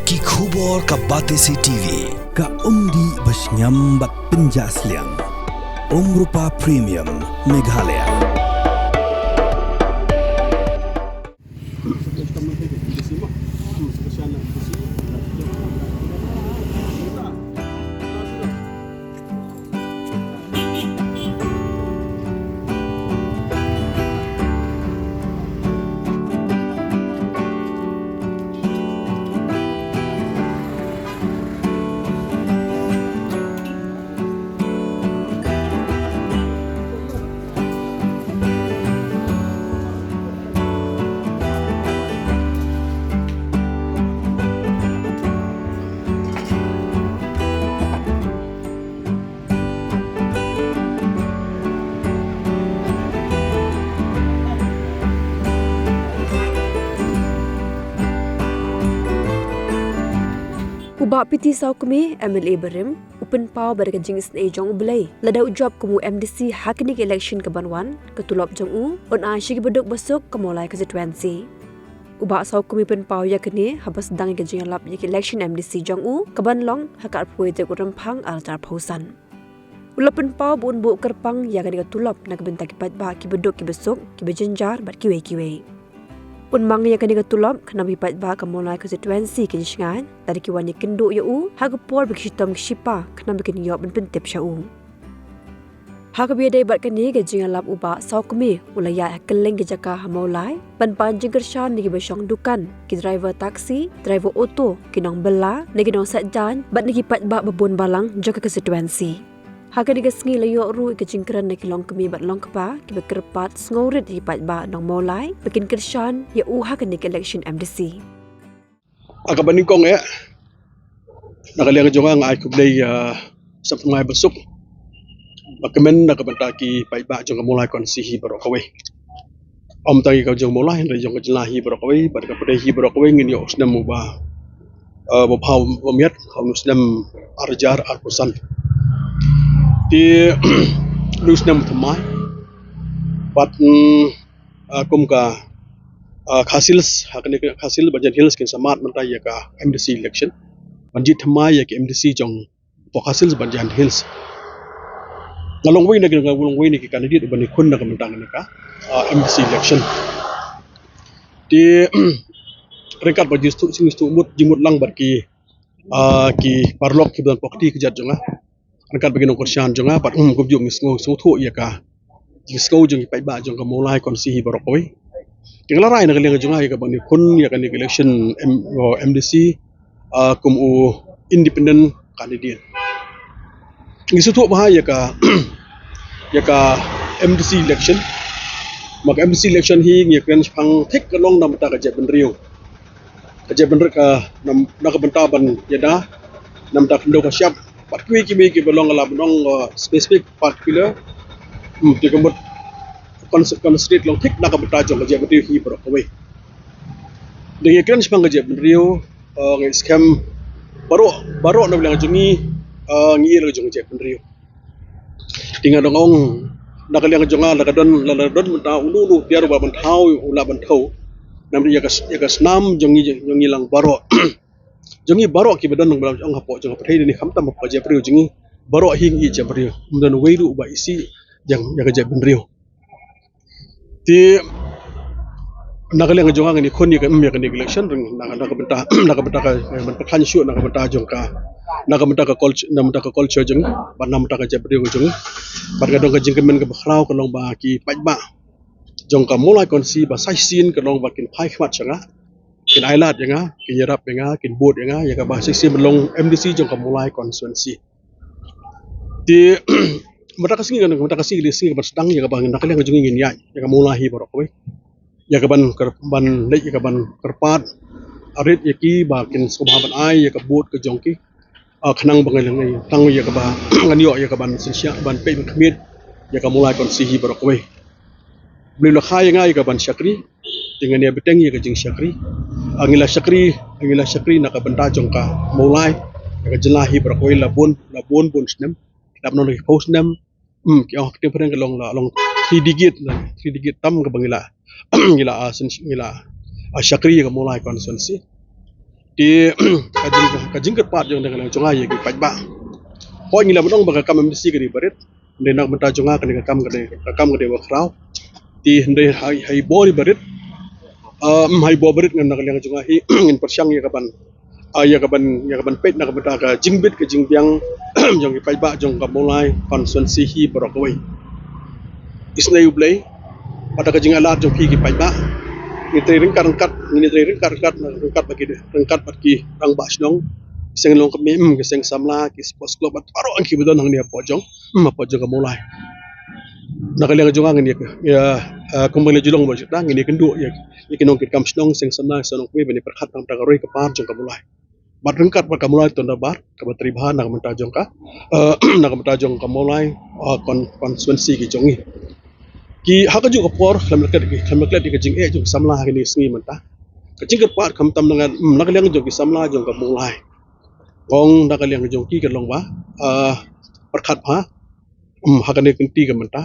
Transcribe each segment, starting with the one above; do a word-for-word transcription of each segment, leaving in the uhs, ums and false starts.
Ki khubor ka Batesi T V. Ka umdih ba shngiam bad pynjah sliang. Umrupa Premium Meghalaya. U Bah P T Sawkmie, M L A barim, u pynpaw ba da ka jingisynei jong U Blei, lada u jop kum u M D C ha kane ka election ka ban wan, ka tulop jong u un ai sha ki baduk basuk ka Mawlai constituency. U Bah Sawkmie u pynpaw ïa kane haba sdang ïa ka jingïalap ïa ka election M D C jong u ka ban long ha ka arphew tarik u Rymphang arhajar arphew san. U la pynpaw ba un buh kyrpang ïa kane ka tulop na ka bynta ki paidbah ki baduk ki basuk, ki bajynjar bad kiwei kiwei. Un mang ïa kane ka tulop khnang ba ki paidbah ka Mawlai constituency kin ïashngaiñ lada ki wan ïakynduh ïa u ha ka por ba ki shitom ki shipa khnang ba kin ïoh ban pyntip sha u. Ha kaba ïadei bad kane ka jingïalap, u Bah Sawkmie u la ïaid ha kylleng ki jaka ha Mawlai ban pan jingkyrshan na kiba shong dukan, ki driver taxi, driver auto, ki nongbylla, na ki nongsait jaiñ bad na ki paidbah babun balang jong ka constituency. Ha kane ka sngi la ïoh ruh ïa ka jingkren na ki longkmie bad longkpa kiba kyrpad sngewrit ïa ki paidbah nong Mawlai ba kin kyrshan ïa u ha kane ka election M D C. Ha kaba nyngkong eh, na ka liang jong nga nga ai khublei ïa u Samla Thymmai Basuk ba kmen na ka bynta ki paidbah jong ka Mawlai constituency hi baroh kawei. Ym tang ïa ka jong Mawlai, hynrei jong ka jylla hi baroh kawei bad ka pdeng hi baroh kawei ngin ïoh u snem uba, eh, ba phaw ba miat, ha u snem arhajar arphew san. Te u snem thymmai bad, mm, ah, kum ka, ah, Khasi Hills, ha kane ka Khasi Hills, Banjaiñan Hills kin sa mad mynta ïa ka M D C election. Ban jied thymmai ïa ka M D C jong ka Khasi Hills, Banjaiñan Hills. Nga long uwei na ki, nga long uwei na ki candidate uban ïakhun na ka bynta kane ka, ah, M D C election. Te ryngkat bad jingsngewthuh, jingsngewthuh mut, jingmut lang bad ki, ah, ki paralok kiba don pokti kjat jong nga. Ryngkat bad ki nongkyrshan jong nga bad, mm, kumjuh ngi sngew, sngewthuh ïa ka jingsngew jong ki paidbah jong ka Mawlai constituency hi baroh kawei. Te nga la rai na ka liang jong nga ïa ka ban ïakhun ïa kane ka election M-, o M D C, ah, kum u independent candidate. Ngi sngewthuh bha ïa ka, ïa ka M D C election. Ma ka M D C election hi ngi kren shaphang thik ka long na ka bynta ka jaitbynriew. Ka jaitbynriew ka nam, na ka bynta ban ïada na ka bynta ka khyndew ka shyiap bad kiwei kiwei kiba long, la ban ong, uh, specific particular, hmm, te ka mut cons-, concentrate long thik na ka bynta jong ka jaitbynriew hi baroh kawei. Te ngi kren shaphang ka jaitbynriew, uh, ngi skhem baroh, baroh na ka liang jong ngi, uh, ngi ïa la ka jong ka jaitbynriew. Te nga dang ong na ka liang jong nga, la ka don, la, la ka don mynta uno uno u tiar uba ban thaw, u lah ban thaw. Namar ïa ka, ïa ka snam jong ngi, jong ngi lang baroh. Jong ngi baroh kiba don nang ba la ong hapoh jong ka pyrthei ne khamtam hapoh ka jaitbynriew jong ngi, baroh hi ngi jaitbynriew. Ym don uwei ruh uba isih jong ïa ka jaitbynriew. Te na ka liang jong nga ngi khun ïa ka, mm, ïa ka election, na, na ka bynta, na ka bynta ka, eh, ban pyrkhat shuh na ka bynta jong ka, na ka bynta ka culture, na ka bynta ka culture jong ngi bad na ka bynta ka jaitbynriew jong ngi. Bad ka don ka jingkmen kaba khraw ka long ba ki paidbah jong ka Mawlai constituency ba sa shisien ka long ba kin phai khmat sha nga, kin ai lad ïa nga, kin ïarap ïa nga, kin vote ïa nga ïa kaba sa shisien ban long M D C jong ka Mawlai constituency. Te mynta ka sngi, mynta ka sngi, ka sngi kaba sdang ïa kaba na ka liang jong ngi ngin ïaid ïa ka Mawlai hi baroh kawei, ïa kaban kyr-, ban leit ïa kaban kyrpad rit ïa ki ba kin sngewbha ban ai ïa ka vote ka jong ki. Ah, khnang ba ngan, ngan tang ïa kaba ngan ïoh ïa kaban synshar ban peit ban khmied ïa ka Mawlai constituency hi baroh kawei. Blei la kha ïa nga ïa kaban shakri, te ngan ïa bteng ïa ka jingshakri. Ah, ngi la shakri, ngi la shakri na ka bynta jong ka Mawlai, ïa ka jylla hi baroh kawei la bun, la bun bun snem. Dap nong la ki phew snem. Hmm, ki ong ha ka ktien phareng ka long la, long three decade, three decade tam kaba ngi la, ngi la, ah, syn-, ngi la, ah, shakri ïa ka Mawlai constituency. Ki ka jing ka jingkyrpad jong na ka liang jong nga ïa ki paidbah. Hooid ngi la ban ong ba ka kam MDC ka dei ba rit. Hynrei na ka bynta jong nga kane ka kam ka dei ka kam ka dei ba khraw. Te hynrei ha i bor i ba rit. Em, ha i bor ba rit ngan na ka liang jong nga hi ngin pyrshang ïa ka ban, ah, ïa ka ban ïa ka ban peit na ka bynta ka jingbit ka jingbiang jong ki paidbah jong ka Mawlai constituency hi baroh kawei. Isynei U Blei bad da ka jingïaid lad jong phi ki paidbah, ngin trei ryngkat ryngkat, ngin trei ryngkat ryngkat ryngkat bad ki ryngkat bad ki rangbah shnong, ki seng longkmie, ki seng samla, ki sports club bad baroh kiba don hangne hapoh jong, hapoh jong ka Mawlai. Na ka liang jong nga ngin ïa, ïa, ah, kumba la ju long ba ju ta, ngin ïa kynduh ïa, ïa ki nongkitkam shnong, seng samla, seng longkmie ban ïa pyrkhat tang tang ka roi ka par jong ka Mawlai. Bad ryngkat bad ka Mawlai to na bar kaba trei bha na ka bynta jong ka, eh, na ka bynta jong ka Mawlai, eh, kon- constituency ki jong ngi. Ki ha kajuh ka por khlem leh ki khlem leh ki ka jingeh jong ki samla ha kine ki sngi mynta. Ka jingkyrpad khamtam na nga, mm, na ka liang jong ki samla jong ka Mawlai. Ong na ka liang jong ki ka long ba, eh, pyrkhat bha, mm, ha kane ka kynti ka mynta.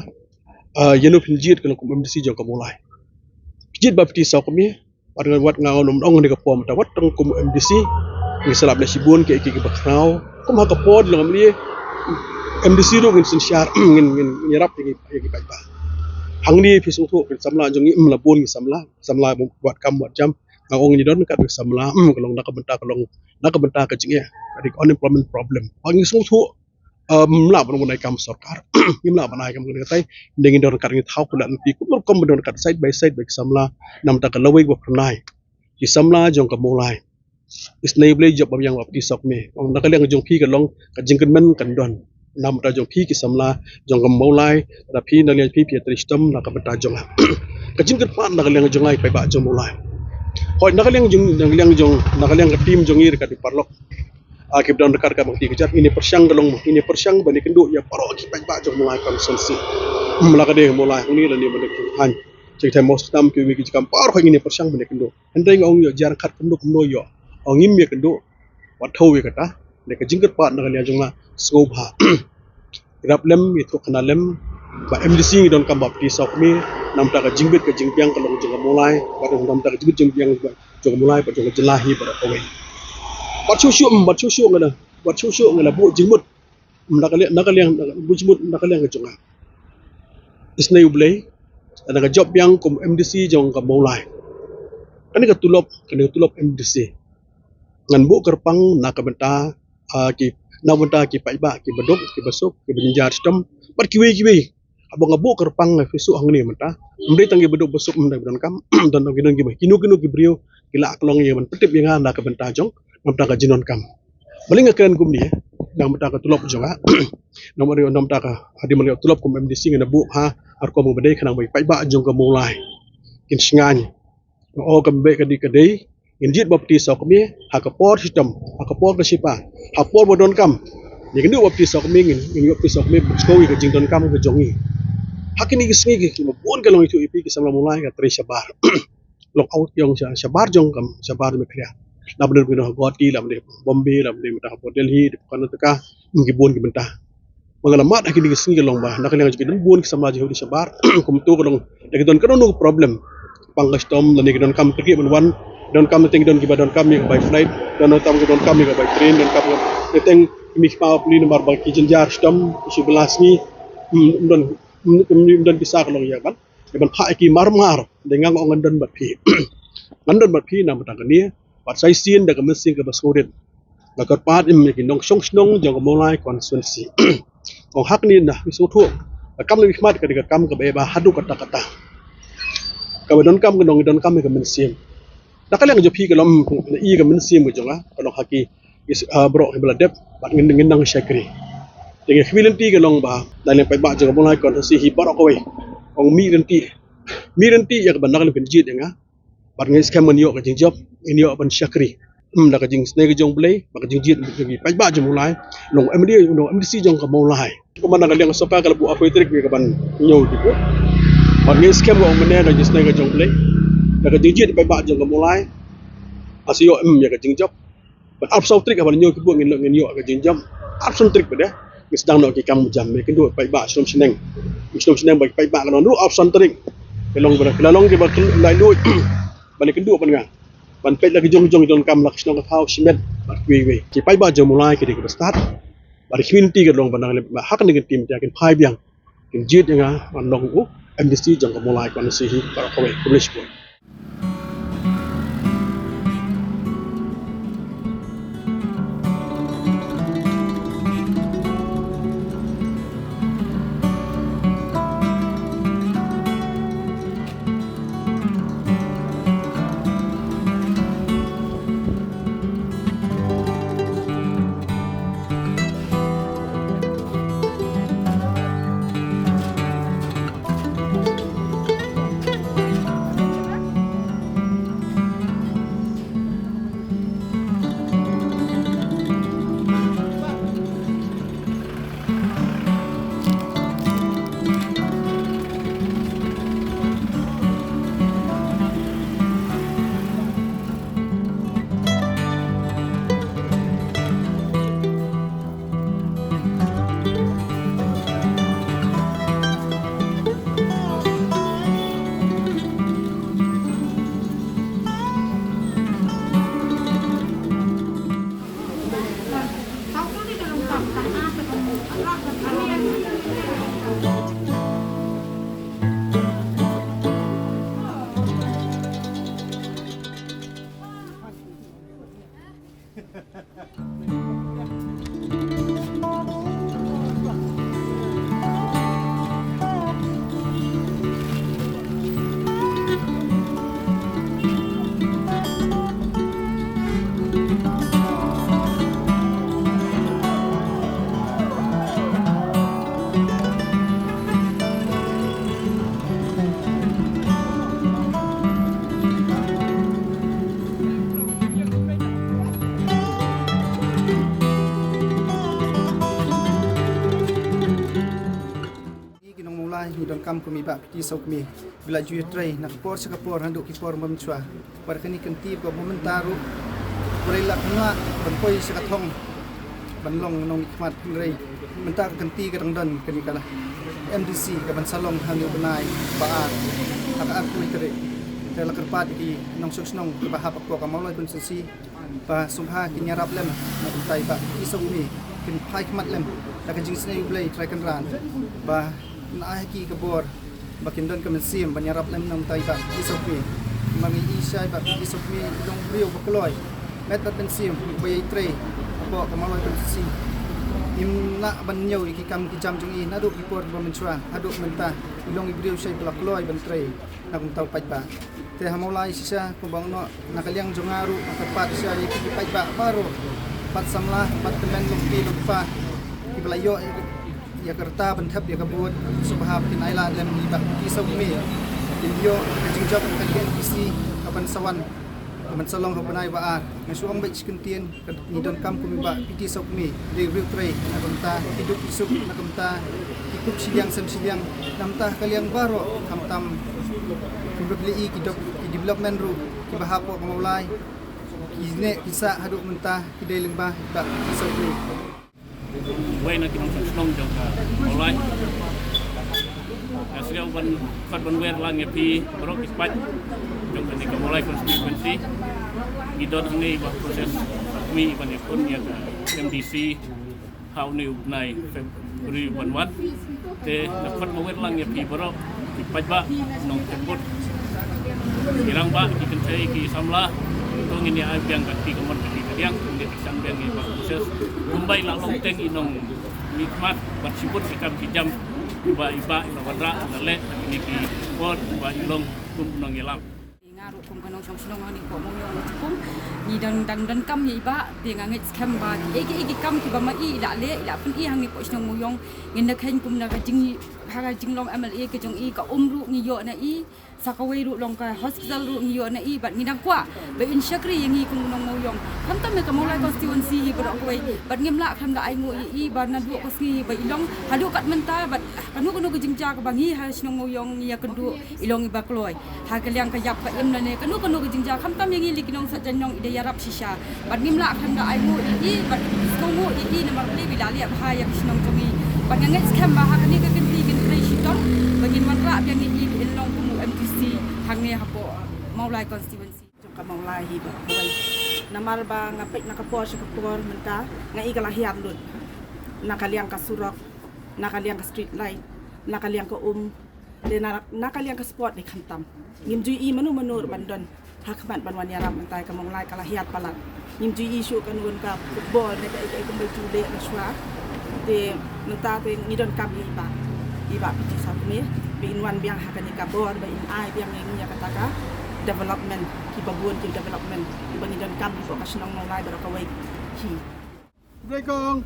Eh, ïa no phin jied ka long kum MDC jong ka Mawlai. Jied ba phi saw kmie, wat nga wat nga ong ong ni ka por mynta wat tang kum MDC ngi sa lap leh shibun ki ki ba khraw. Kum ha ka por long MLA, MDC ruh ngin synshar, ngin ngin ngin ïarap ïa ki ïa ki paidbah. Hangne phi sngewthuh ki samla jong ngi, mm, la bun ki samla, samla wat kam wat jam. Nga ong ngi don kat ki samla, mm, ka long na ka bynta ka long na ka bynta ka jingeh, ka dei unemployment problem. Ba ngi sngewthuh, em, lah ban ai kam sorkar, ngim lah ban ai kam kane katai. Ngi don kat ngi thaw kulat ngi kum rukom don kat side by side ba ki samla namar ka lawei ba pynai ki samla jong ka Mawlai. Isynei U Blei jop bam ïang ba phi saw kmie. Ong na ka liang jong phi ka long ka jingkyrmen kan don. Namar jong phi ki samla jong ka Mawlai, da phi na liang phi phi trei shitom na ka bynta jong nga. Ka jingkyrpad na ka liang jong nga i paidbah jong Mawlai. Hooid na ka liang jong na ka liang jong na ka liang ka team jong ngi ryngkat ki paralok, ah, ki ba don ryngkat ka bangti ka jat, ngin ïa pyrshang ka long, ngin ïa pyrshang ban ïa kynduh ïa baroh ki paidbah jong Mawlai constituency. Ym la ka dei Mawlai hangne lane ban dei Kynhun. Jingthai Mawsynram kiwei ki jingkam baroh ngin ïa pyrshang ban ïa kynduh. Hynrei nga ong ïoh jar khat kumno kumno ïoh. Ong ngim ïa kynduh. Wat thaw ïa kata. Dei ka jingkyrpad na ka liang jong nga sngewbha. Rap lem ïa tu kena lem. Ba MDC ngi don kam ba phi saw kmie. Namar ka jingbit ka jingbiang ka long jong ka Mawlai. Ba don namar ka jingbit jingbiang jong ka Mawlai ba jong ka jylla hi baroh kawei. Bat shu shu, bat shu shu nga la, bat shu shu nga la buh jingmut. Na ka liang, na ka liang, buh jingmut na ka liang ka jong nga. Isynei U Blei, na ka jop biang kum MDC jong ka Mawlai. Kane ka tulop, kane ka tulop MDC. Ngan buh kyrpang na ka bynta, ah, ki, na ka bynta ki paidbah, ki baduk, ki basuk, ki bajynjar shitom, bad kiwei kiwei. Haba nga buh kyrpang nga phi suk hangne mynta. Ym dei tang ki baduk basuk ym dei ba donkam, don tang ki don ki ba kino kino ki briew, ki la klong ïa ban pyntip ïa nga na ka bynta jong, na ka bynta ka jingdonkam. Balei nga kren kumne, na ka bynta ka tulop jong nga. Na ka bynta ka, hadien ba nga tulop kum MDC nga na buh ha, ar kum ba dei khnang ba ki paidbah jong ka Mawlai kin shngaiñ. Nga ong kam beh ka dei ka dei, ngin jied ba phi saw kmie, ha ka por shitom, ha ka por ka shipa, ha por ba donkam. Ngin ïoh ba phi saw kmie, ngin, ngin ïoh phi saw kmie, ba sngewthuh ïa ka jingdonkam ka jong ngi. Ha kine ki sngi ki, ki ba bun ka long ïa phi ki samla Mawlai ka trei shabar. Long out ïong sha, shabar jong kam, shabar Meghalaya. Lada don ki noh Guwahati, lada don Bombay, lada don mynta ha Delhi, di Karnataka, ki bun ki mynta. Ba nga la mad ha kine ki sngi ka long ba na ka liang jong ki don bun ki samla jong ki shabar, kumto ka long da ki don kano kano ka problem. Pang ka shitom lane ki donkam tyrkiew ban wan, donkam teng don ki ba donkam ïa ka by flight, donkam ki donkam ïa ka by train, donkam ki teng ki mih ki paw pli namar ba ki jynjar shitom ki shu bylla sngi. Ym don, ym don pisa ka long ïa ban ïa ban phah ïa ki mar mar. Dei nga nga ong ngan don bad phi. Ngan don bad phi na ka bynta kane. Bad sa shisien da ka mynsiem kaba sngewrit. Nga kyrpad ïa ki nongshong shnong jong ka Mawlai constituency. Ong ha kane na phi sngewthuh. Ka kam na phi khmat ka dei ka kam kaba eh bha haduh katta katta. Kaba donkam ka nongdonkam ïa ka mynsiem. Na ka liang jong phi ka long ïa ka mynsiem ka jong nga ka long ha ki, ah, baroh kiba la dep bad ngin, ngin nang shakri. Te nga khmih lynti ka long ba na liang paidbah jong ka Mawlai constituency hi baroh kawei. Ong mih lynti, mih lynti ïa kaba na ka liang phin jied ïa nga. Bad ngi skhem ngan ïoh ka jingjop, ngin ïoh ban shakri. Ym da ka jingsnei ka jong U Blei, bad ka jingjied jong ki paidbah jong Mawlai, long MDC, long MDC jong ka Mawlai. Kumba na ka liang sorkar ka la buh arphew tarik ka ban ñiew ki buh. Bad ngi skhem ka ong mynne ka jingsnei ka jong U Blei, da ka jingjied paidbah jong ka Mawlai. Asa ïoh em ïa ka jingjop. Bad arphew saw tarik haba ñiew ki buh ngin, ngin ïoh ka jingjop. Arphew san tarik pat de ngi sdang noh ki kam jam, ngi kynduh paidbah shnong shneng. Shnong shneng bad paidbah ka long ruh arphew san tarik. Ki long ba, ki la long kiba kynduh laitluid. Ba ngi kynduh ban nga. ban peit la ka jong jong jong kam la ka shnong ka thaw shimet bad kiwei kiwei. Ki paidbah jong Mawlai ki dei kiba stad bad ki community ka long ban nang leh ba ha kane ka kynti mynta kin phai biang, kin jied ïa nga ban long u M D C jong ka Mawlai constituency hi baroh kawei. Khublei shibun. Ngi ki nong Mawlai ngi donkam kum i Bah P T Sohtun, ba la ju ïatrei na ka por sha ka por haduh ki por mynshwa. Bad kane ka kynti ba mynta ruh, ba la lah ban poi sha ka thong ban long nongmihkhmat, hynrei mynta ka kynti ka dang don kane ka M D C kaban sa long ha une u bnai ba ar, ha ka arphew tarik. Te la kyrpad ïa ki nongshong shnong kiba hap hapoh ka Mawlai constituency ba sngewbha kin ïarap lem na ka bynta i Bah P T Sohtun, kin phai khmat lem da ka jingsngew ïa U Blei Trai Kynrad ba un ai ha ki ka bor ba kin don ka mynsiem ban ïarap lem na ka bynta i Bah P T Sohtun. Namar ngi i shai Bah P T Sohtun i long briew ba kloi met bad mynsiem, ba ïai trei hapoh ka Mawlai constituency. Ngim lah ban ñiew ïa ki kam ki jam jong i naduh ki por kiba mynshwa haduh mynta. I long i briew shai ba la kloi ban trei na ka bynta u paidbah. Te ha Mawlai shisha kumba nga ong, na ka liang jong nga ruh nga kyrpad shisha ïa ki paidbah baroh, bad samla, bad tymmen longkmie longkpa kiba la ïoh ïa ka rta ban thep ïa ka vote, sngewbha ba kin ailad lem ïa i Bah P T Sohtun, kin ïoh ka jingjop na ka liang M D C kaban sa wan, kaban sa long ha u bnai ba ar. Nga shu ong beit shi kyntien, ngi donkam kum i Bah P T Sohtun, dei u briew trei na ka bynta ki duk ki suk, na ka bynta ki kup shiliang sem shiliang, na ka bynta ka liang baroh, khamtam kumba phi la i ki dok, ki development ruh kiba hapoh ka Mawlai, ki neh ki sah haduh mynta ki dei lyngba i Bah P T Sohtun. Wei na ki nongshong shnong jong ka Mawlai. Nga sngew ban, khot ban wer lang ïa phi baroh ki paid jong kane ka Mawlai constituency. Ngi don hangne i Bah Proses Sohtun ban ïakhun ïa ka M D C ha une u bnai February ban wan. Te nga khot ban wer lang ïa phi baroh ki paidbah, nongthep vote, ki rangbah, ki kynthei, ki samla. To ngin ïa ai biang ka kti kamon ka kti kadiang, ngin ïa kyrshan biang ïa i Bah Proses kumba i la long teng i nongmihkhmat bad shibun ki kam ki jam kiba i Bah i la wanrah, i la leh ha kine ki por ba i long kum u nongïalam. Nga ruh kum ka nongshong shnong hangne hapoh Mawiong Jaiñtia, ngi dang, dang donkam ïa i Bah, te nga ngeit skhem ba kiei kiei ki kam kiba ma i i la leh, i la pyni hangne hapoh shnong Mawiong, ngin da kheiñ kum na ka jing, ha ka jinglong M L A ka jong i, ka um ruh ngi ïoh na i, sa kawei ruh long ka hospital ruh ngi ïoh na i, bad ngi dang kwah ba in shakri ïa ngi kum u nong Mawiong, khamtam ïa ka Mawlai constituency hi baroh kawei. Bad ngim lah khlem da ainguh ïa i ba naduh ka sngi ba i long haduh kat mynta, bad kano kano ka jingjia kaba ngi ha shnong Mawiong ngi ïakynduh, i long iba kloi. Ha ka liang ka ïap ka im lane kano kano ka jingjia, khamtam ïa ngi lei ki nongshad jaiñong, i da ïarap shisha. Bad ngim lah khlem da ainguh ïa i, bad sngewnguh ïa i namar balei ba i la leh bha ïa ka shnong jong ngi. Bad nga ngeit skhem ba ha kane ka kynti kin trei shitom ba ngin wanrah biang ïa i, ba in long kum u M D C hangne hapoh Mawlai constituency. Ka Mawlai hi ba kawei. Namar ba nga peit na ka por sha ka por mynta nga i ka la hiar lut. Na ka liang ka surok, na ka liang ka street light, na ka liang ka um, te na, na ka liang ka sport dei khamtam. Ngim ju i mano mano ruh ban don ha khmat ban wan ïarap mynta, ka Mawlai ka la hiar palat. Ngim ju i shuh kano ka football ne ka ei ka ei kumba ju leh na shuwa. Te mynta te ngi donkam ïa i Bah, i Bah P T Sawkmie ba in wan biang ha kane ka bor ba in ai biang ïa ngi ïa kata ka development kiba bun ki development kiba ngi donkam hapoh ka shnong Mawlai baroh kawei hi. Blei kong.